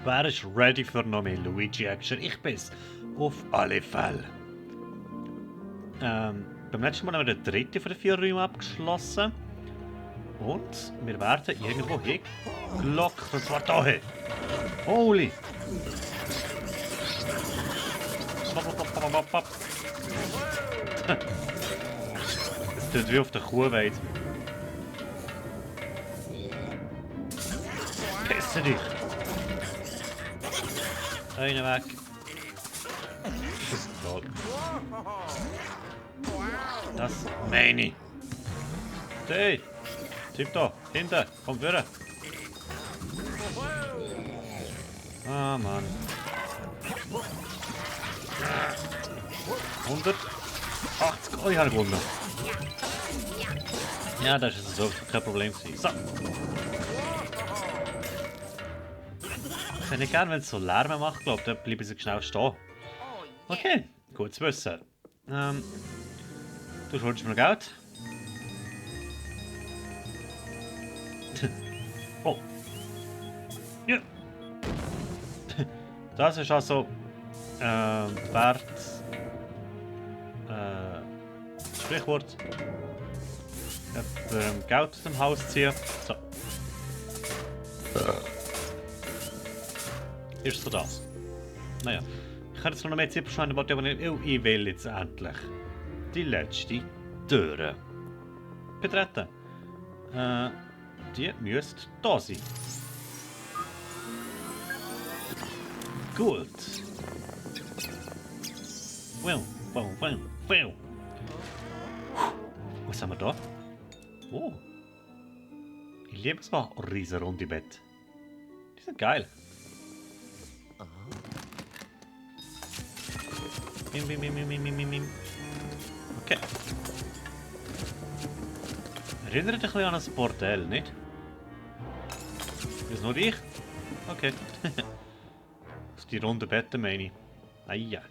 Wer ist ready für noch mehr Luigi-Action? Ich bin's. Auf alle Fälle. Beim letzten Mal haben wir den dritten von den 4 Räumen abgeschlossen. Und wir werden irgendwo hingelockt. Und zwar dahin. Holy! Es tut wie auf der Kuhweide. Pisse dich! Einen weg. Lol. Das meine ich. Hey! Typ da! Hinten! Komm führen! Ah, Mann. 180! Oh, ich habe gewonnen! Ja, das ist so kein Problem gewesen. So! Ich hätte nicht gern, wenn es so Lärm macht, glaube ich, dann bleiben sie schnell stehen. Okay, gut zu wissen. Du schuldest mir Geld. Oh. Ja. Das ist also wert. Sprichwort. Geld aus dem Haus ziehen. So. Ist so das. Naja. Ich kann jetzt noch mehr Zeit verschwenden, aber ich will jetzt endlich die letzte Tür betreten. Die müsste da sein. Gut. Was haben wir da? Oh. Ich liebe so riesenrunde Bett. Die sind geil. Okay. Erinnert dich ein bisschen an ein Bordell, nicht? Ist nur ich? Okay. Das ist die runde Betten, meine ich. Ah ja.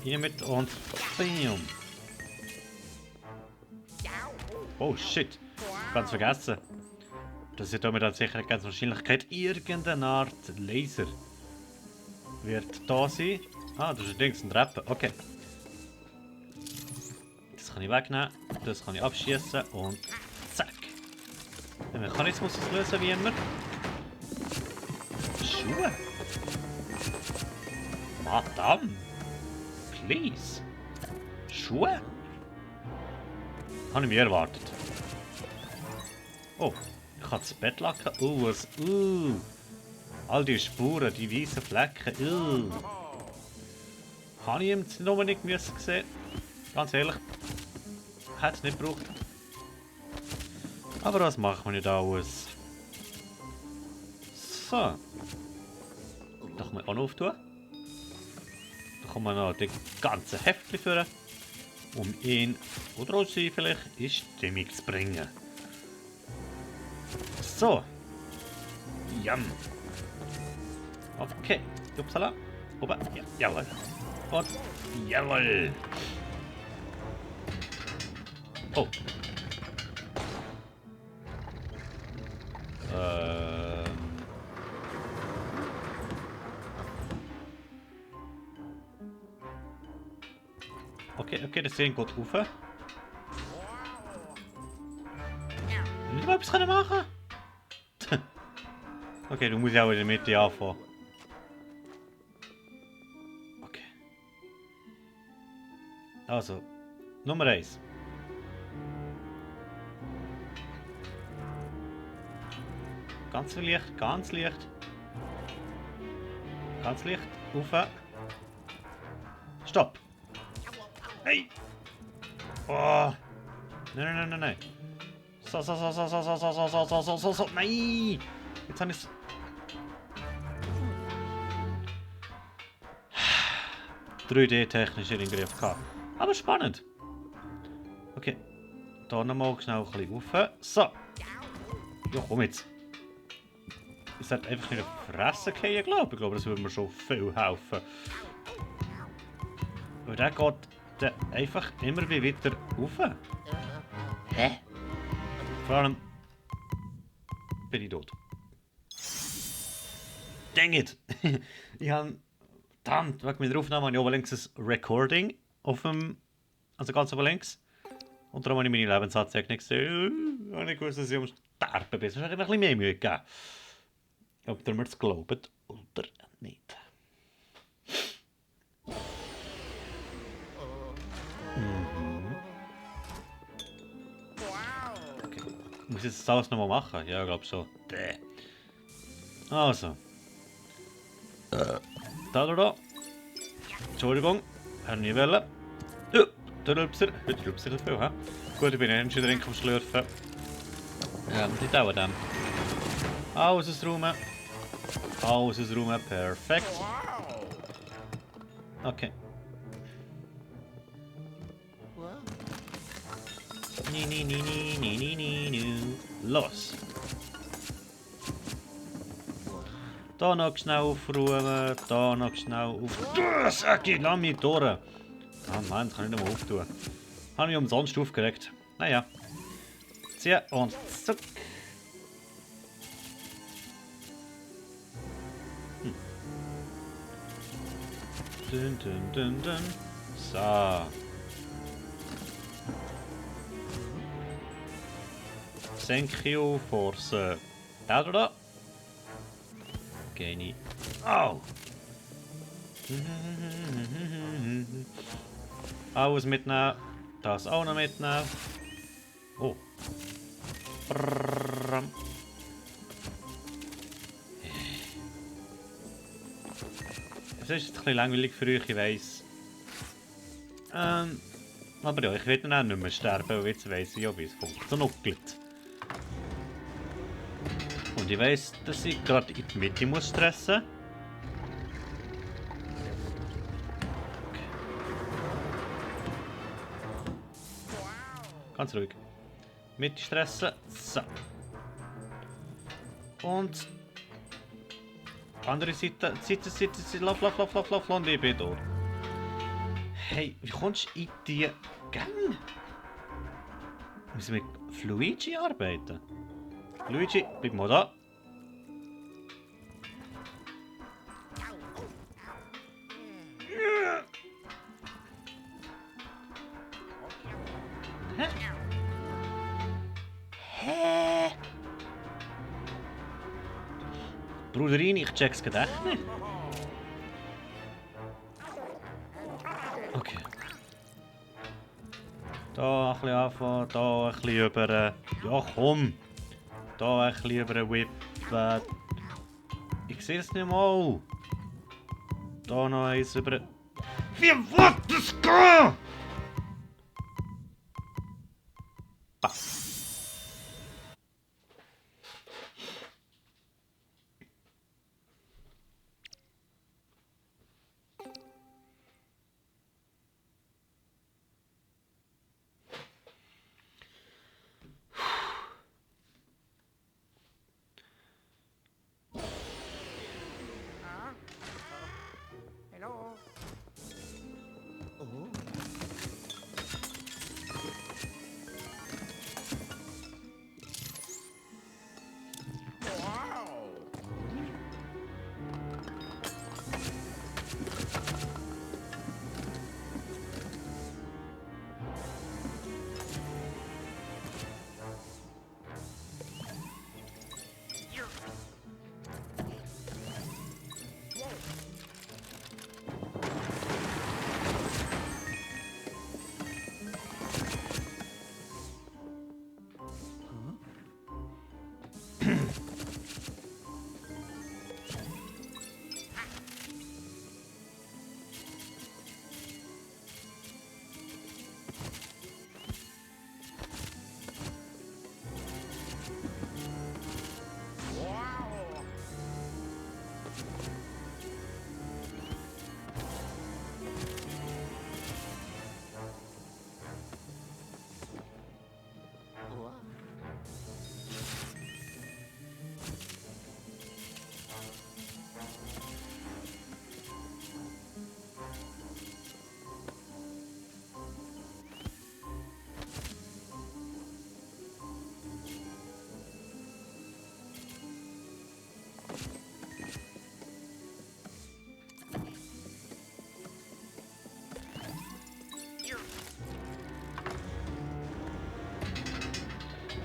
Hier mit und bam. Oh shit. Ganz vergessen. Das ist hier mit der Sicherheit ganz Wahrscheinlichkeit irgendeine Art Laser. Wird da sein. Ah, das ist ein Treppe. Okay. Das kann ich wegnehmen. Das kann ich abschießen und zack. Der Mechanismus ist lösen wie immer. Schuhe. Madame. Please. Schuhe. Habe ich mir erwartet. Oh, ich kann das Bett lacken. Was? All die Spuren, die weißen Flecken. Habe ich ihm noch nicht gesehen. Ganz ehrlich. Hätte es nicht gebraucht. Aber was machen wir nicht aus? So. Da kann man auch noch auftun. Da kann man noch die ganze Heftchen führen. Um ihn oder auch sie vielleicht in Stimmung zu bringen. So. Jam. Okay. Upsala. Opa. Ja, jawohl. Und jawohl. Oh. Okay, das Ding geht rauf. Will ich mal etwas machen? Okay, du musst ja auch in der Mitte anfangen. Okay. Also, Nummer 1. Ganz leicht, ganz leicht. Ganz leicht. Rauf. Stopp. Hey! Oh! Nein. So. Nein! Jetzt habe ich es. 3D-technisch in den Griff gehabt. Aber spannend. Okay. Da nochmal schnell ein bisschen rauf. So. Ja, komm jetzt. Ich sollte einfach nicht auf die Fresse fallen, glaube ich. Ich glaube, das würde mir schon viel helfen. Und der geht dann einfach immer wieder rauf. Hä? Vor allem bin ich tot. Dang it! Ich habe... Verdammt, wegen meiner Aufnahme habe ich oben links ein Recording auf dem... Also ganz oben links. Und darum habe ich meine Lebensanzeige nicht gesehen. Ich habe nicht gewusst, dass ich am Sterben bin. Sonst hätte ich mir ein bisschen mehr Mühe gegeben. Ob ihr mir das glaubt oder nicht. Mhm. Okay. Muss ich das alles nochmal machen? Ja, ich glaube schon. Bäh. Also. Da. Entschuldigung. Habe ich nie wollen. Der Rülpser. Heute rülpser ich viel, hä? Gut, ich bin ein Drink am Schlürfen. Ja, die dauert dann. Alles ausräumen. Alles ausräumen. Perfekt. Okay. Los. Da noch schnell aufräumen. Da noch schnell auf... Sag ich, lass mich durch. Ah Mann, das kann ich nicht mehr auftun. Habe mich umsonst aufgeregt. Naja. Ziehen und zuck. Dun. So. Thank you for the... Da. Gehe nicht. Au! Alles mitnehmen. Das auch noch mitnehmen. Oh. Es ist jetzt ein bisschen langweilig für euch, ich weiss. Aber ja, ich werde dann auch nicht mehr sterben, weil jetzt weiss ich ja, wie es funktioniert. Und ich weiss, dass ich gerade in die Mitte muss stressen. Okay. Ganz ruhig. Mitte stressen. So. Und... Andere Seite, lauf, und ich bin da. Hey, wie kommst du in die Gang? Müssen wir mit Luigi arbeiten? Luigi, bleib mal da. Hä? Bruderin, ich check's gerade echt nicht. Okay. Da ein bisschen anfangen, da ein bisschen über... Ja komm! Da ein bisschen über den Whip. Ich sehe es nicht mal. Da noch eins über... Wie will das gehen?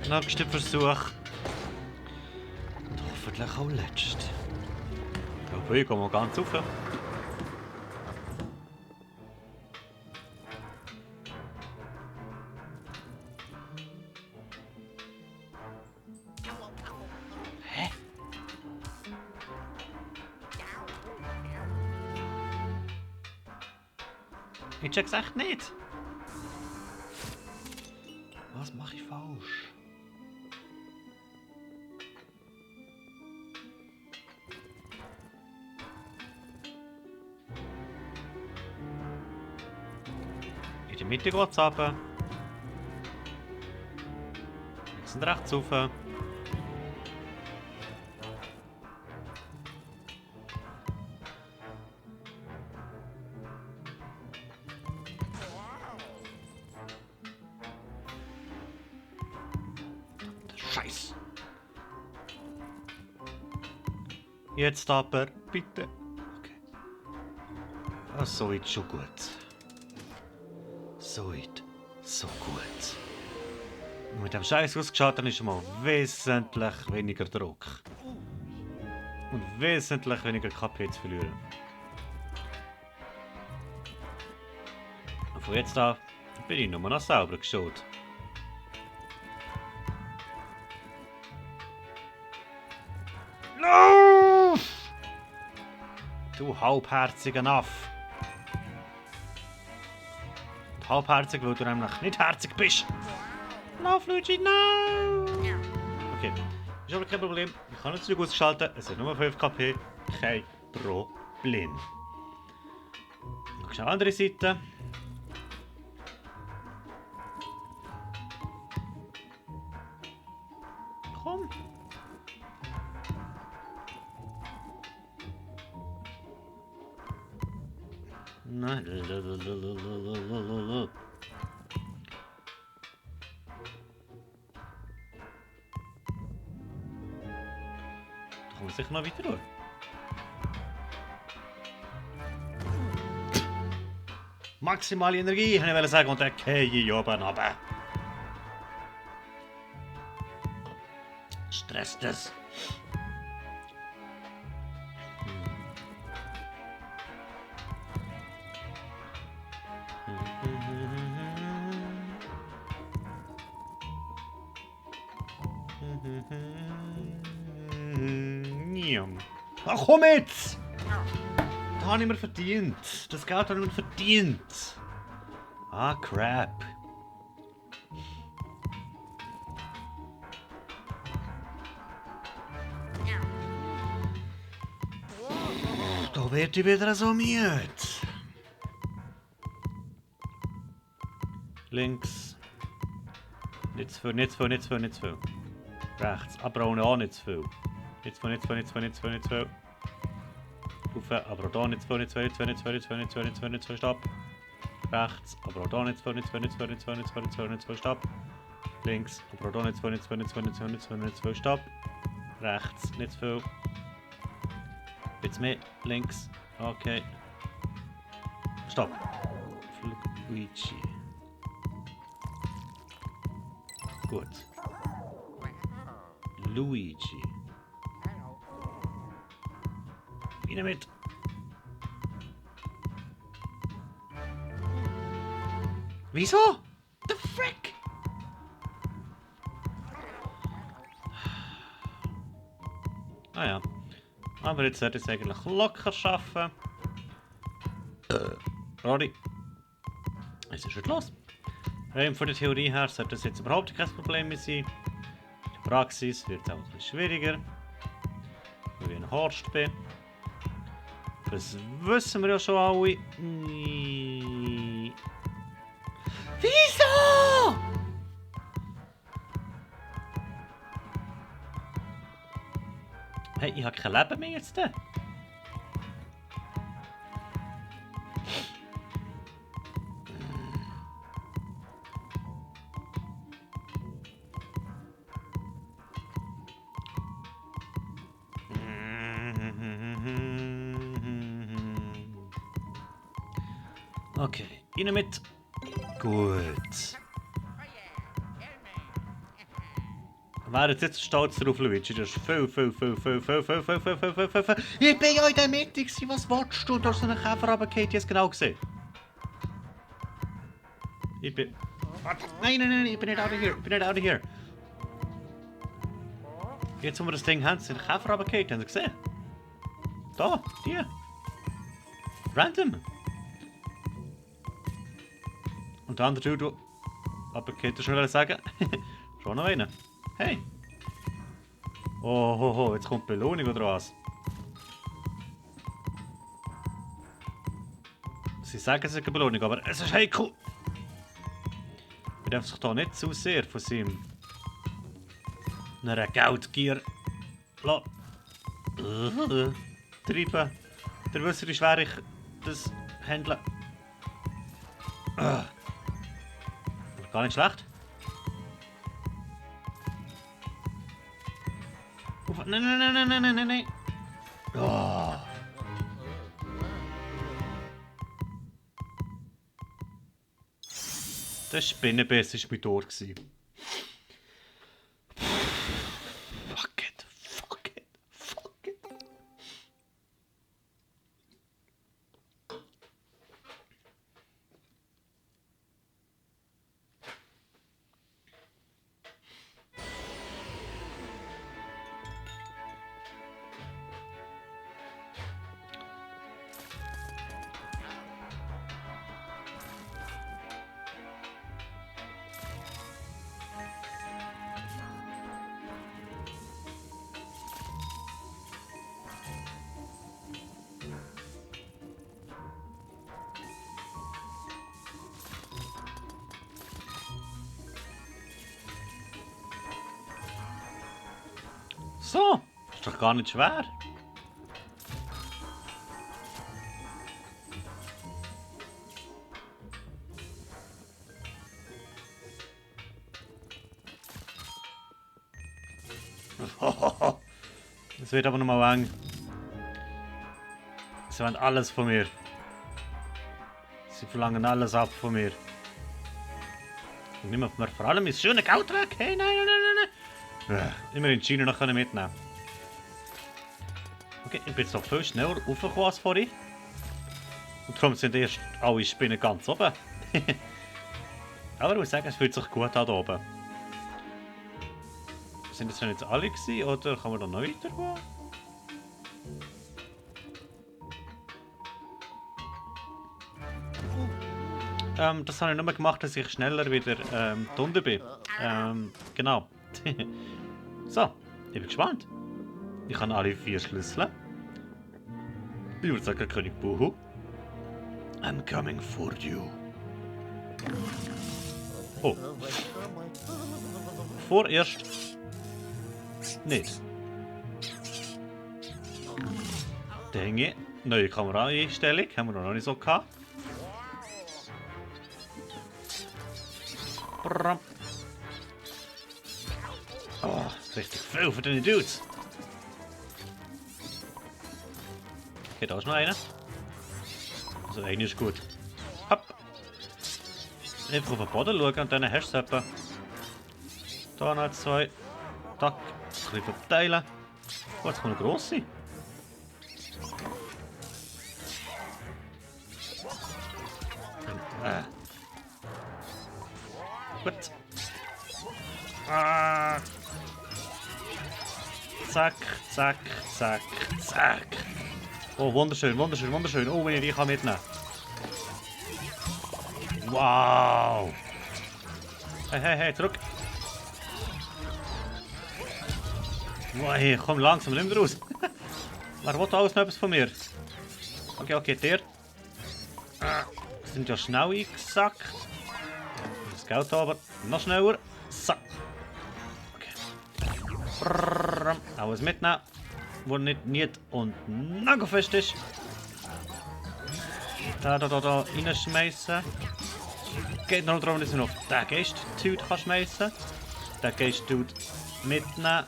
Nächster Versuch. Und hoffentlich auch letzter. Okay, gehen wir ganz rauf. Hä? Ich check's echt nicht. Was mache ich falsch? In der Mitte geht's runter. Links und rechts rauf. Scheiß. Jetzt aber, bitte. Okay. Ah, so weit schon gut. So weit, so gut. Und mit dem Scheiß ausgeschaltet ist schon mal wesentlich weniger Druck. Und wesentlich weniger KP zu verlieren. Und von jetzt an bin ich nur noch selber geschaut. Lauf! Du halbherziger Aff! Halbherzig, weil du nämlich nicht herzig bist. Lauf, Luigi, no! Okay, ist aber kein Problem. Ich kann nicht zurück ausschalten. Es sind nur 5 KP. Kein Problem. Schau schnell andere Seite. Komm. Nein. Da kommen wir sicher noch weiter durch. Maximale Energie, habe ich sagen, und dann gehe ich oben runter. Stresst das. Ach komm jetzt! Das habe ich mir verdient. Das Geld habe ich mir verdient. Ah, crap. Da werde ich wieder so müde. Links. Nicht zu viel, nicht zu viel, nicht zu viel, nicht zu viel. Rechts, aber auch nicht zu viel. Nicht zu viel, nicht zu viel, nicht zu viel, nicht zu viel, nicht zu viel. Rauf, aber auch da nicht zu viel, nicht zu viel, nicht zu viel, nicht zu viel, nicht zu viel, nicht zu viel, nicht zu viel, nicht zu viel, stopp. Rechts, aber auch da nicht zu viel, nicht zu viel, nicht zu viel, nicht zu viel, nicht zu viel, nicht zu viel, nicht zu viel, stopp. Links, aber auch da nicht zu viel, nicht zu viel, nicht zu viel, nicht zu viel, nicht zu viel, nicht zu viel, stopp. Rechts, nicht zu viel. Jetzt mehr, links, okay. Stopp. Luigi. Gut. Luigi. Rein mit. Wieso? The frick? Ah ja. Aber jetzt sollte ich es eigentlich locker schaffen. Rory. Es ist schon los. Rein von der Theorie her sollte das jetzt überhaupt kein Problem mehr sein. In der Praxis wird es auch ein bisschen schwieriger. Weil ich ein Horst bin. Das wissen wir ja schon alle. Wieso? Hey, ich habe kein Leben mehr jetzt. Okay, rein mit. Gut. Während jetzt stolz drauf, Luigi, das ist viel. Ich bin ja in der Mitte gewesen, was willst du? Du hast so einen Käfer runtergefallen, ich hab's genau gesehen. Ich bin... Nein, ich bin nicht out of here, Jetzt, wo wir das Ding haben, sind Käfer runtergefallen, haben Sie gesehen? Da, die. Random. Und der andere Dude, aber geht schon sagen? Schon noch einen. Hey. Oh, jetzt kommt Belohnung oder was? Sie sagen es ist eine Belohnung, aber es ist heikel. Wir dürfen sich da nicht zu sehr von seinem einer Geldgier treiben. Der wisst, wie schwer ich das handle. Gar nicht schlecht. Nein. Oh. Der Spinnenbiss war mein Tor. Fuck it. So, ist doch gar nicht schwer. Es wird aber noch mal eng. Sie wollen alles von mir. Sie verlangen alles ab von mir. Und nimm mir vor allem mein schönes Geld weg. Hey, nein. Immer in China noch mitnehmen. Okay, ich bin jetzt noch viel schneller raufgekommen als vorhin. Und darum sind erst alle Spinnen ganz oben. Aber ich muss sagen, es fühlt sich gut an hier oben. Sind das schon jetzt alle gewesen, oder kann man da noch weitergehen? Das habe ich nur gemacht, dass ich schneller wieder drunter bin. Genau. So, ich bin gespannt. Ich habe alle 4 Schlüssel. Ich würde sagen, König Buhu. I'm coming for you. Oh. Vorerst nicht. Dinge. Neue Kameraeinstellung. Haben wir noch nicht so gehabt. Oh, richtig viel für deine Dudes. Okay, da ist noch einer. Also einer ist gut. Hopp. Einfach auf den Boden schauen und dann hast du es etwa. Da noch 2. Tack. Ein bisschen verteilen. Oh, jetzt kann er gross sein. Gut. Ah. Zack. Oh, wunderschön. Oh, wenn ich die mitnehmen kann. Wow. Hey, zurück. Oh, hey, komm langsam, nimm raus. Wer will alles noch etwas von mir? Okay, der. Sind ja schnell eingesackt. Das Geld aber noch schneller. So. Okay. Alles mitnehmen, wo nicht und nagelfest ist. Da reinschmeißen. Geht noch darum, dass wir noch den Geist-Dude schmeißen kann. Den Geist-Dude mitnehmen.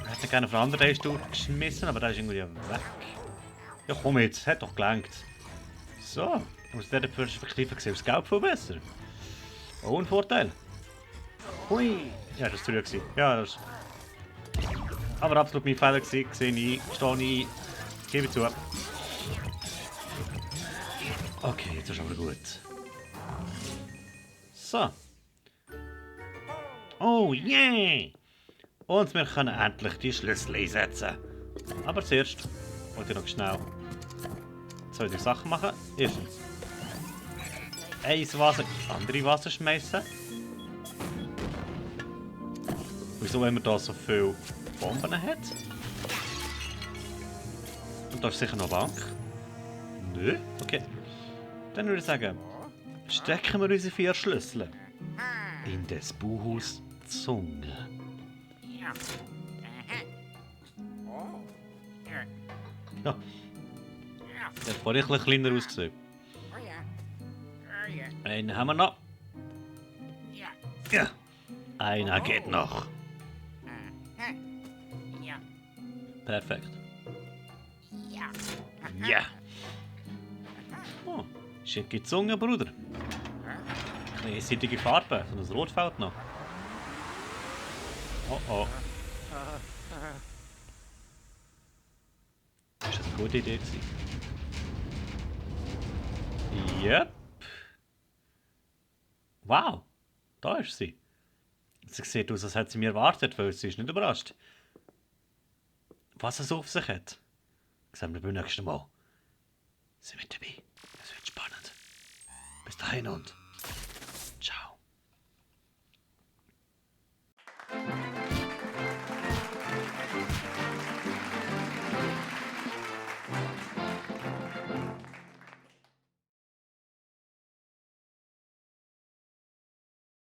Ich hätte gerne auf einen anderen Geist-Dude geschmissen, aber der ist irgendwie weg. Ja komm jetzt, hat doch gelangt. So, aus dieser Perspektive sieht das Gelb viel besser. Oh, ein Vorteil. Hui. Ja, das war früher. Ja, das Aber absolut mein Fehler gewesen. Sehe ich, stehe ich, gebe zu. Okay, jetzt ist aber gut. So. Oh yeah! Und wir können endlich die Schlüssel einsetzen. Aber zuerst wollte ich noch schnell zwei Sachen machen. Erstens Wasser ins andere Wasser schmeißen. Wieso wenn man da so viele Bomben hat? Und da ist sicher noch eine Bank. Nö? Okay. Dann würde ich sagen, stecken wir unsere 4 Schlüssel in das Bauhaus Zunge. Ja. Der hat vorhin ein bisschen kleiner ausgesehen. Einen haben wir noch. Ja. Einer geht noch. Perfekt. Ja. Oh, schicke Zunge, Bruder. Eine seitige Farbe, so ein Rotfeld noch. Oh oh. Ist das eine gute Idee gewesen? Yep. Wow, da ist sie. Sie sieht aus, als hätte sie mir erwartet, weil sie ist nicht überrascht. Was es auf sich hat, sehen wir beim nächsten Mal. Sind wir dabei. Es wird spannend. Bis dahin und ciao.